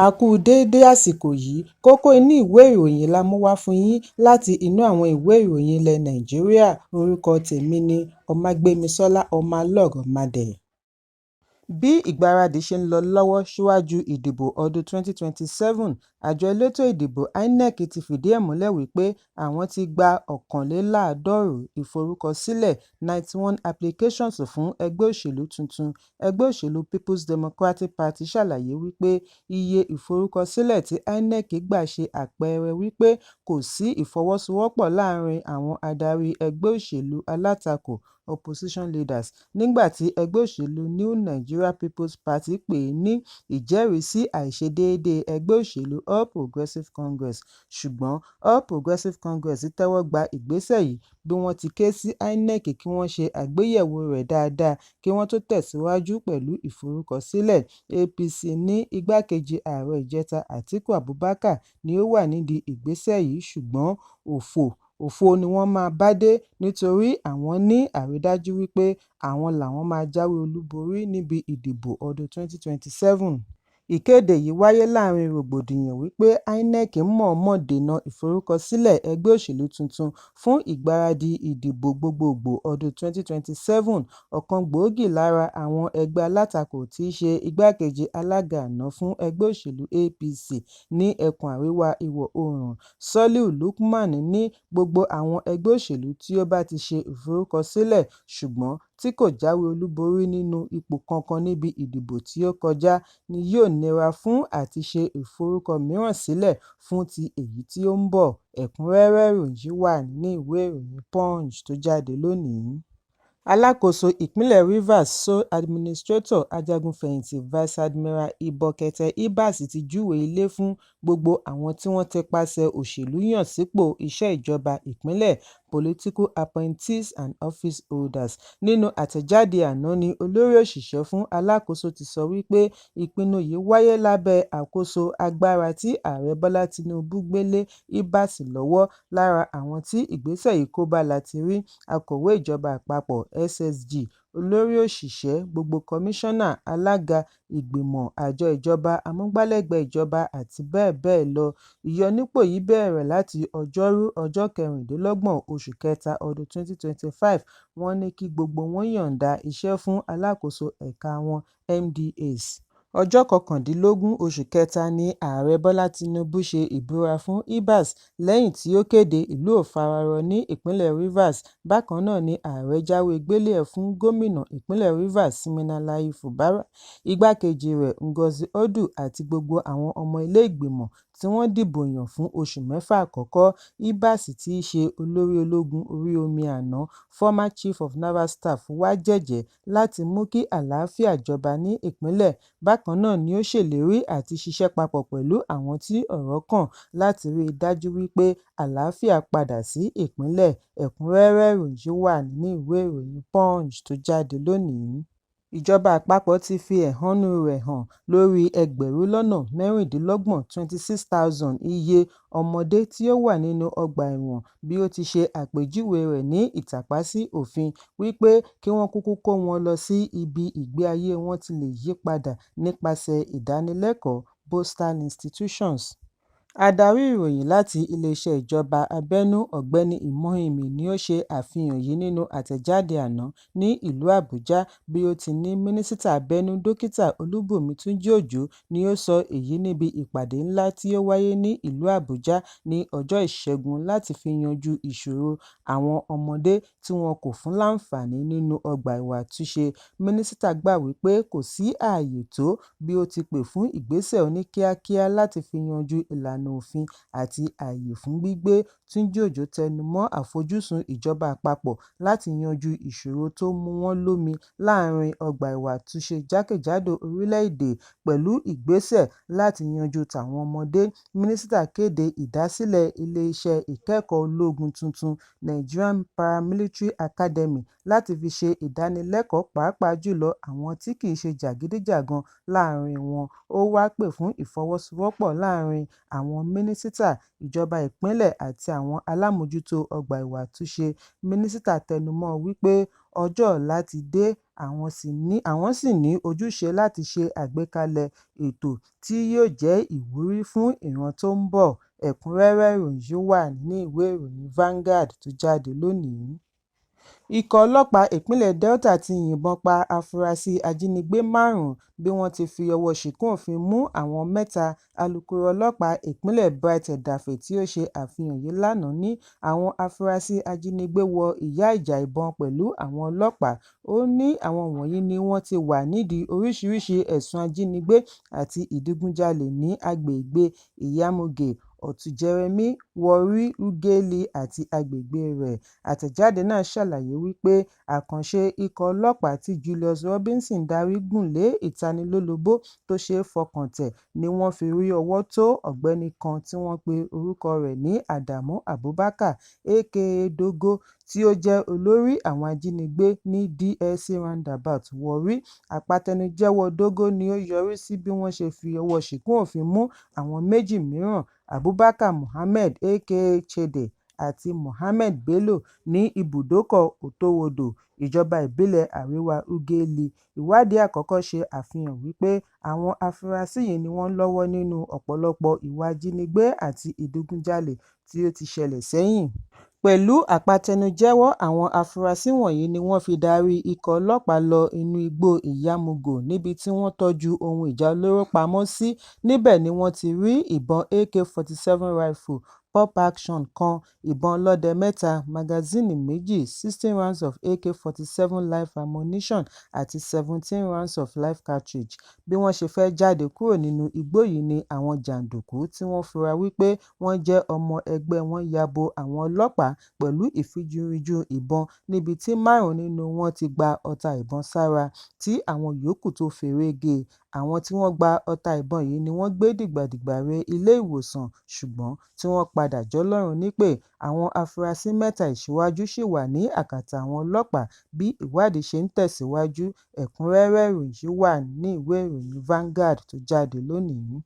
A kú déédé àsìkò yìí. Kókó inú ìwé ìròyìn la mú wá fún yín láti inú àwọn ìwé ìròyìn ilẹ̀ Nàìjíríà. Orúkọ tèmi ni Ọmágbémisọ́lá Ọmọlọ́rọ̀mádé. Bí ìgbáradì ṣe ń lọ lọ́wọ́ síwájú ìdìbò ọdún 2027, àjọ elétò ìdìbò INEC ti fìdí ẹ̀ múlẹ̀ wípé àwọn ti gba 91 ìforúkọsílẹ̀ 91 applications fún ẹgbẹ́ òṣèlú tuntun. Ẹgbẹ́ òṣèlú People's Democratic Party ṣàlàyé wípé iye ìforúkọsílẹ̀ tí INEC gbà ṣe àpẹẹrẹ wípé kò sí ìfọwọ́sowọ́pọ̀ láàárín àwọn adarí ẹgbẹ́ òṣèlú alátakò opposition leaders, nígbà tí ẹgbẹ́ òṣèlú New Nigeria People's Party pè é ní ìjẹ́ríìsí àìṣedéédé ẹgbẹ́ òṣèlú All Progressives Congress. Ṣùgbọ́n All Progressives Congress tẹ́wọ́ gba ìgbésẹ̀ yìí bí wọ́n ti ké sí INEC kí wọ́n ṣe àgbéyẹ̀wò rẹ̀ dáadáa kí wọ́n tó tẹ̀síwájú pẹ̀lú ìforúkọsílẹ̀. APC ní igbákejì ààrẹ ìjẹta Atiku Abubakar ni ó wà nídìí ìgbésẹ̀ yìí, ṣùgbọ́n òfo ni wọ́n máa bá dé nítorí àwọn ní àrídájú wípé àwọn làwọn máa jáwé olúborí níbi ìdìbò ọdún 2027. Ìkéde yìí wáyé láàárín rògbòdìyàn wípé INEC mọ̀ọ́mọ̀ dènà ìforúkọsílẹ̀ ẹgbẹ́ òṣèlú tuntun fún ìgbáradì ìdìbò gbogboògbò ọdún 2027. Ọ̀kan gbòógì lára àwọn ẹgbẹ́ alátakò tí í ṣe igbákejì alága àná fún ẹgbẹ́ òṣèlú APC ní ẹkùn àríwá ìwọ̀-oòrùn, Soliu Lukman, ní gbogbo àwọn ẹgbẹ́ òṣèlú tí ó bá ti ṣe ìforúkọsílẹ̀ ṣùgbọ́n tí kò jáwé olúborí nínú ipò kankan níbi ìdìbò tí ó kọjá ni yóò nira fún àti ṣe ìforúkọ mìíràn sílẹ̀ fún ti èyí tí ó ń bọ̀. Ẹ̀kúnrẹ́rẹ́ ìròyìn yìí wà nínú ìwé ìròyìn Punch tó jáde lónìí. Alákòóso ìpínlẹ̀ Rivers Sole Administrator ajagun-fẹ̀yìntì Vice Admiral Ibokete Ibas ti júwe ilé fún gbogbo àwọn tí wọ́n tipasẹ̀ òṣèlú yàn sípò iṣẹ́ ìjọba ìpínlẹ̀ political appointees and office holders. Nínú àtẹ̀jáde àná ní olórí òṣìṣẹ́ fún alákòóso ti sọ wípé ìpinnu yìí wáyé lábẹ́ àkóso agbára tí Ààrẹ Bọ́lá Tinubu gbé lé Ibas lọ́wọ́. Lára àwọn tí ìgbésẹ̀ yìí kò bá la ti rí akọ̀wé ìjọba àpapọ̀ SSG, olórí òṣìṣẹ́, gbogbo kọmíṣánná, alága ìgbìmọ̀ àjọ ìjọba, amúgbálẹ́gbẹ̀ẹ́ ìjọba àti bẹ́ẹ̀ bẹ́ẹ̀ lọ. Ìyọnípò yìí bẹ̀rẹ̀ láti Ọjọ́rú, ọjọ́ 26 oṣù kẹta ọdún 2025. Wọ́n ní kí gbogbo wọn yọ̀ǹda iṣẹ́ fún alákòóso ẹ̀ka wọn MDAs. Ọjọ́ 19 oṣù kẹta ni Ààrẹ Bọ́lá Tinubu ṣe ìbúra fún Ibas lẹ́yìn tí ó kéde ìlú òfararọ ní ìpínlẹ̀ Rivers. Bákan náà ni ààrẹ jáwé gbélé-e fún gómìnà ìpínlẹ̀ Rivers Siminalayi Fubara, igbákejì rẹ̀ Ngozi Odu àti gbogbo àwọn ọmọ ilé ìgbìmọ̀ tí wọ́n dìbò yàn fún oṣù mẹ́fà àkọ́kọ́. Ibas tí í ṣe olórí ológun orí omi àná former Chief of Naval Staff wá jẹ́jẹ̀ẹ́ láti mú kí àlàáfíà jọba ní ìpínlẹ̀. Bákan náà ni ó ṣèlérí àti ṣiṣẹ́ papọ̀ pẹ̀lú àwọn tí ọ̀rọ̀ kàn láti rí i dájú wípé àlàáfíà padà sí ìpínlẹ̀. Ẹ̀kúnrẹ́rẹ́ ìròyìn yìí wà nínú ìwé ìròyìn Punch tó jáde lónìí. Ìjọba àpapọ̀ ti fi ẹ̀hónú rẹ̀ hàn lórí ẹgbẹ̀rún lọ́nà 26 26,000 iye ọmọdé tí ó wà nínú ọgbà ẹ̀wọ̀n bí ó ti ṣe àpèjúwe rẹ̀ ní ìtàpá sí òfin wípé kí wọ́n kúkú kó wọn lọ sí ibi ìgbé ayé wọn ti lè yí padà nípasẹ̀ ìdánilẹ́kọ̀ọ́ borstal institutions. Adarí ìròyìn láti iléeṣẹ́ ìjọba abẹ́nú Ọ̀gbẹ́ni Imohimi ni ó ṣe àfihàn yìí nínú àtẹ̀jáde àná ní ìlú Àbújá. Bí ó ti ní Mínísítà abẹ́nú Dókítà Olúbùnmi Túnjí-Òjó ni ó sọ èyí níbi ìpàdé ńlá tí ó wáyé ní ìlú Àbújá ní ọjọ́ Ìṣẹ́gun láti fi yanjú ìṣòro àwọn ọmọdé tí wọn kò fún láǹfààní nínú ọgbà ìwàtúnṣe. Mínísítà gbà wípé kò sí ààyè tó bí ó ti pè fún ìgbésẹ̀ oníkíákíá láti fi yanjú ìlànà òfin àti ààyè fún gbígbé. Túnjí-Òjó tẹnu mọ́ àfojúsùn ìjọba àpapọ̀ láti yanjú ìṣòro tó mú wọn lómi láàárín ọgbà ìwàtúnṣe jákèjádò orílẹ̀-èdè pẹ̀lú ìgbésẹ̀ láti yanjú tàwọn ọmọdé. Mínísítà kéde ìdásílẹ̀ iléeṣẹ́ ìkẹ́kọ̀ọ́ ológun tuntun Nigerian Paramilitary Academy láti fi ṣe ìdánilẹ́kọ̀ọ́ pàápàá jùlọ àwọn tí kì í ṣe jàgídíjàgan láàárín wọn. Ó wá pè fún ìfọwọ́sowọ́pọ̀ láàárín àwọn àwọn mínísítà, ìjọba ìpínlẹ̀ àti àwọn alámòójútó ọgbà ìwàtúnṣe. Mínísítà tẹnumọ́ọ wípé ọjọ́ ọ̀la ti dé àwọn sì ní ojúṣe láti ṣe àgbékalẹ̀ ètò tí yóò jẹ́ ìwúrí fún ìran tó ń bọ̀. Ẹ̀kúnrẹ́rẹ́ ìròyìn yìí wà nínú ìwé ìròyìn Vanguard tó jáde lónìí. Ikọ̀ ọlọ́pàá ìpínlẹ̀ Delta ti yìnbọn pa afurasí ajínigbé márùn-ún bí wọ́n ti fi ọwọ́ ṣìnkún òfin mú àwọn mẹ́ta. Alūkkóró ọlọ́pàá ìpínlẹ̀ Bright Edafe tí ó ṣe àfihàn yìí lánàá ní àwọn afurasí ajínigbé wọ ìyáìjà ìbọn pẹ̀lú àwọn ọlọ́pàá. Ó ní àwọn wọ̀nyí ni wọ́n ti wà nídìí oríṣiríṣii ẹ̀sùn ajínigbé àti ìdígunjalè ní agbègbè Ìyámọ̀gé, Ọ̀tújérèmí, Warri, Ughelli àti agbègbè rẹ̀. Àtẹ̀jáde náà ṣàlàyé wípé àkànṣe ikọ̀ ọlọ́pàá tí Julius Robinson darí gùn lé ìtanilólobó tó ṣeé fọkàn tẹ̀ ni wọ́n fi rí ọwọ́ tó ọ̀gbẹ́ni kan tí wọ́n pe orúkọ rẹ̀ ní Adamu Abubakar, aka Dogo, tí ó jẹ́ olórí àwọn ajínigbé ní DSC Roundabout, Warri. Àpatẹnujẹ́wọ́ Dogo ni ó yọrí sí bí wọ́n ṣe fi ọwọ́ ṣìnkún òfin mú àwọn méjì mìíràn, Abubakar Mohammed aka Chede àti Mohammed Bello ní ibùdókọ̀ Otowodo, ìjọba ìbílẹ̀ Àríwá Ughelli. Ìwádìí àkọ́kọ́ ṣe àfihàn wípé àwọn afurasí yìí ni wọ́n lọ́wọ́ nínú ọ̀pọ̀lọpọ̀ ìwà ìjínigbé àti ìdígunjalè tí ó ti ṣẹlẹ̀ sẹ́yìn. Pẹ̀lú àpatẹnujẹ́wọ́ àwọn afurasí wọ̀nyí ni wọ́n fi darí ikọ̀ ọlọ́pàá lọ inú igbó Ìyámọ̀gó níbi tí wọ́n tọ́jú ohun ìjà olóró pamọ́ sí. Níbẹ̀ ni wọ́n ti rí ìbọn AK-47 rifle pump-action kan, ìbọn ọlọ́dẹ mẹ́ta, magasíìnì méjì, 16 rounds of AK-47 live ammunition àti 17 rounds of live cartridge. Bí wọ́n ṣe fẹ́ẹ́ jáde kúrò nínú igbó yìí ni àwọn jàǹdùkú tí wọ́n fura wípé wọ́n jẹ́ ọmọ ẹgbẹ́ wọn ya bo àwọn ọlọ́pàá pẹ̀lú ìfìjúrinjú ìbọn níbi tí márùn-ún nínú wọn ti gba ọta ìbọn sára, tí àwọn yòókù tó feré gé e. Àwọn tí wọ́n gba ọta ìbọn yìí ni wọ́n gbé dìgbàdìgbà re ilé-ìwòsàn ṣùgbọ́n tí wọ́n padà jọlọ́run nípè. Àwọn afurasí mẹ́ta ìṣíwájú ṣì wà ní àkàtà àwọn ọlọ́pàá bí ìwádìí ṣe ń tẹ̀síwájú. Ẹ̀kúnrẹ́rẹ́ ìròyìn yìí wà nínú ìwé ìròyìn Vanguard tó jáde lónìí.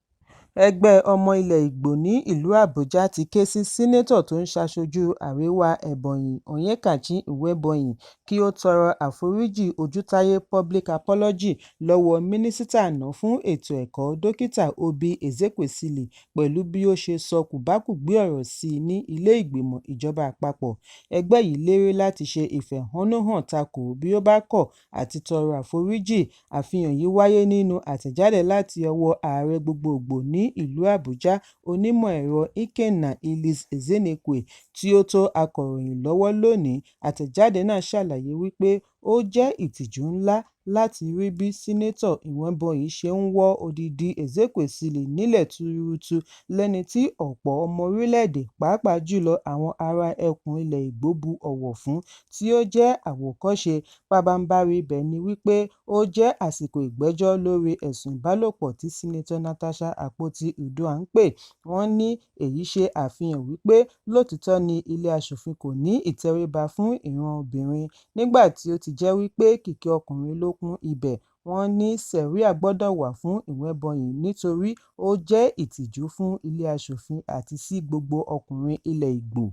Ẹgbẹ́ ọmọ ilẹ̀ Ìgbò ní ìlú Àbújá ti ké sí Sínátọ̀ tó ń ṣaṣojú Àríwá Ebonyi, Onyekachi Nwebonyi, kí ó tọrọ àforíjì ojútáyé public apology lọ́wọ́ Mínísítà àná fún ètò ẹ̀kọ́, Dókítà Obi Ezekwesili, pẹ̀lú bí ó ṣe sọ kòbákùngbé ọ̀rọ̀ sí i ní ilé ìgbìmọ̀ ìjọba àpapọ̀. Ẹgbẹ́ yìí lérí láti ṣe ìfẹ̀hónúhàn tako bí ó bá kọ̀ àti tọrọ àforíjì. Àfihàn yìí wáyé nínú àtẹ̀jáde láti ọwọ́ ààrẹ gbogboògbò ní ìlú Àbújá, Onímọ̀-ẹ̀rọ Ikenna Ellis Ezenekwe, tí ó tó akọ̀ròyìn lọ́wọ́ lónìí. Àtẹ̀jáde náà ṣàlàyé wípé ó jẹ́ ìtìjú ńlá láti rí bí Sínátọ̀ Nwebonyi ṣe ń wọ́ odidi Ezekwesili nílẹ̀ tuurutu lẹ́ni tí ọ̀pọ̀ ọmọ orílẹ̀-èdè pàápàá jùlọ àwọn ará ẹkùn ilẹ̀ Ìgbò bu ọ̀wọ̀ fún tí ó jẹ́ àwòkọ́ṣe. Pabambarì ibẹ̀ ni wípé ó jẹ́ àsìkò ìgbẹ́jọ́ lórí ẹ̀sùn ìbálòpọ̀ tí Sínátọ̀ Natasha Akpoti-Uduaghan ń pè. Wọ́n ní èyí ṣe àfihàn wípé lóòtítọ́ ni ilé aṣòfin kò ní ìtẹríba fún ìran obìnrin nígbà tí ó ti jẹ́ wípé kìkì ọkùnrin ló kún ibẹ̀. Wọ́n ní sẹ̀ríà gbọdọ̀ wà fún Nwebonyi nítorí ó jẹ́ ìtìjú fún ilé aṣòfin àti sí gbogbo ọkùnrin ilẹ̀ Ìgbò.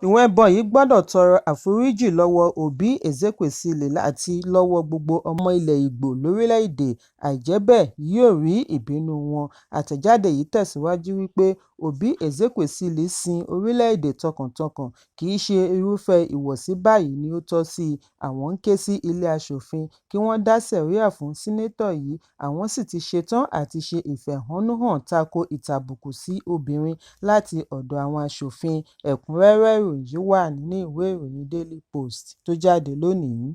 Nwebonyi gbọdọ̀ tọrọ àforíjì lọ́wọ́ Obi Ezekwesili àti lọ́wọ́ gbogbo ọmọ ilẹ̀ Ìgbò lórílẹ̀-èdè, àìjẹ́ bẹ́ẹ̀ yóò rí ìbínú wọn. Àtẹ̀jáde yìí tẹ̀síwájú wípé Obi Ezekwesili sin orílẹ̀-èdè tọkàntọkàn, kì í ṣe irúfẹ́ ìwọ̀sí báyìí ni ó tọ́ sí i. Àwọn ń ké sí ilé aṣòfin kí wọ́n dá sẹ̀ríà fún sínátọ̀ yìí, àwọn sì ti ṣetán àti ṣe ìfẹ̀hónúhàn tako ìtàbùkù sí obìnrin láti ọ̀dọ̀ àwọn aṣòfin. Ẹ̀kúnrẹ́rẹ́ ìròyìn yìí wà nínú ìwé ìròyìn Daily Post tó jáde lónìí.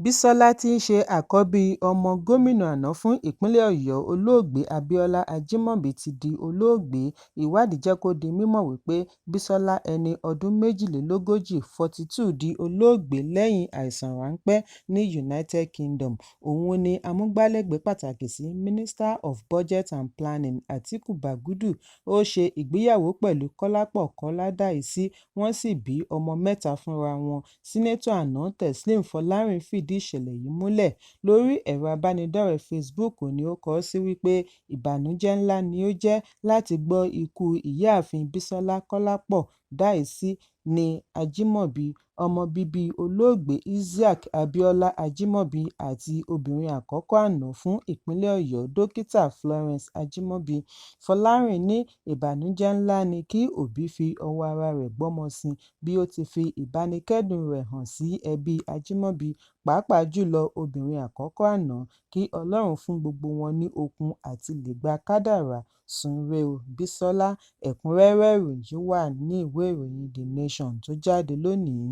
Bísọ́lá tí í ṣe àkọ́bí ọmọ gómìnà àná fún ìpínlẹ̀ Ọ̀yọ́ Olóògbé Abíọ́lá Ajímọ̀bí ti di olóògbé. Ìwádìí jẹ́ kó di mímọ̀ wípé Bísọ́lá ẹni ọdún méjìlélógójì 42 di olóògbé lẹ́yìn àìsàn ráńpẹ́ ní United Kingdom. Òun ni amúgbálẹ́gbẹ̀ẹ́ pàtàkì sí Minister of Budget and Planning Atiku Bagudu. Ó ṣe ìgbéyàwó pẹ̀lú Kọ́lápọ̀ Kọ́ládàísí, wọ́n sì bí ọmọ mẹ́ta fúnra wọn. Sínátọ̀ àná Teslim Fọlárìn fìdí fìdí ìṣẹ̀lẹ̀ yìí múlẹ̀. Lórí ẹ̀rọ abánidọ́rẹ̀ẹ́ Facebook ni ó kọ ọ́ sí wípé ìbànújẹ́ ńlá ni ó jẹ́ láti gbọ́ ikú Ìyáàfin Bísọ́lá Kọ́lápọ̀ Dáìsí née Ajímọ̀bí, ọmọ bíbí olóògbé Isiaq Abíọ́lá Ajímọ̀bí àti obìnrin àkọ́kọ́ àná fún ìpínlẹ̀ Ọ̀yọ́ Dókítà Florence Ajímọ́bí. Fọlárìn ní ìbànújẹ́ ńlá ni kí òbí fi ọwọ́ ara rẹ̀ gbọ́mọ sin bí ó ti fi ìbánikẹ́dùn rẹ̀ hàn sí ẹbí Ajímọ́bí, pàápàá jùlọ obìnrin àkọ́kọ́ àná, kí Ọlọ́run fún gbogbo wọn ní okun àti lè gba kádàrá. Sùn re o Bísọ́lá. Ẹ̀kúnrẹ́rẹ́ ìròyìn yìí wà ní ìwé ìròyìn The Nation tó jáde lónìí.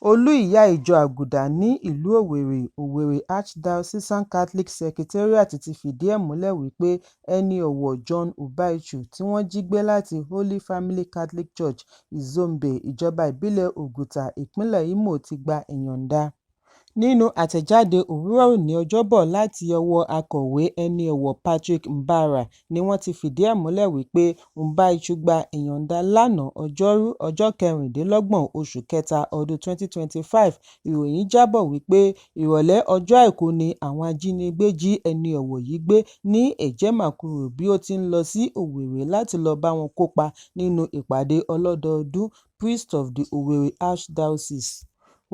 Olú ìyá ìjọ Àgùdà ní ìlú Owerri, Owerri Archdiocesan Catholic Secretariat ti fìdí ẹ̀ múlẹ̀ wípé ẹni ọ̀wọ̀ John Ubachu tí wọ́n jí gbé láti Holy Family Catholic Church, Izombe, ìjọba ìbílẹ̀ Oguta, ìpínlẹ̀ Imo ti gba ìyọ̀ǹda. Nínú àtẹ̀jáde òwúrọ̀ òní Ọjọ́bọ̀ láti ọwọ́ akọ̀wé ẹni ọ̀wọ̀ Patrick Mbara ni wọ́n ti fìdí ẹ̀ múlẹ̀ wípé Ubachu gba ìyọ̀ǹda lánàá Ọjọ́rú, ọjọ́ 26 oṣù kẹta ọdún 2025. Ìròyìn jábọ̀ wípé ìrọ̀lẹ́ ọjọ́ Àìkú ni àwọn ajínigbé jí ẹni ọ̀wọ̀ yìí gbé ní Ejemakuru bí ó ti ń lọ sí Owerri láti lọ bá wọn kópa nínú ìpàdé ọlọ́dọọdún Priest of the Owerri Archdiocese.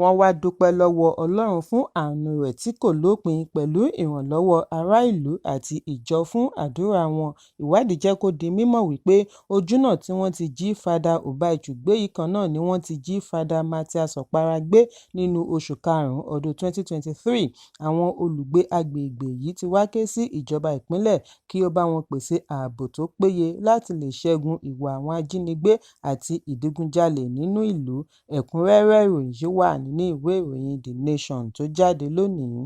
Wọ́n wá dúpẹ́ lọ́wọ́ Ọlọ́run fún àánú rẹ̀ tí kò lópin pẹ̀lú ìrànlọ́wọ́ ará ìlú àti ìjọ fún àdúrà wọn. Ìwádìí jẹ́ kó di mímọ̀ wípé ojúnà tí wọ́n ti jí Fada Ubachu gbé yìí kan náà ni wọ́n ti jí Fada Mathias Okpara gbé nínú oṣù karùn-ún ọdún 2023. Àwọn olùgbé agbègbè yìí ti wá ké sí ìjọba ìpínlẹ̀ kí ó bá wọn pèsè ààbò tó péye láti lè ṣẹ́gun ìwà àwọn ajínigbé àti ìdígunjalè nínú ìlú. Ẹ̀kúnrẹ́rẹ́ ìròyìn yìí wà nínú ìwé ìròyìn The Nation tó jáde lónìí.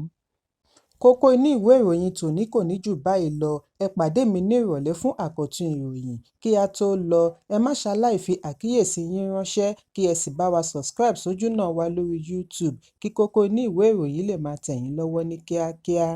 Kókó inú ìwé ìròyìn tòní kò ní jù báyìí lọ. Ẹ pàdé mi ní ìrọ̀lẹ́ fún àkọ́tún ìròyìn. Kí á tó lọ, ẹ má ṣaláì fi àkíyèsí yín ránṣẹ́ kí ẹ sì bá wa subscribe sójúnà wa lórí YouTube kí kókó inú ìwé ìròyìn lè máa tẹ̀ yín lọ́wọ́ ní kíákíá.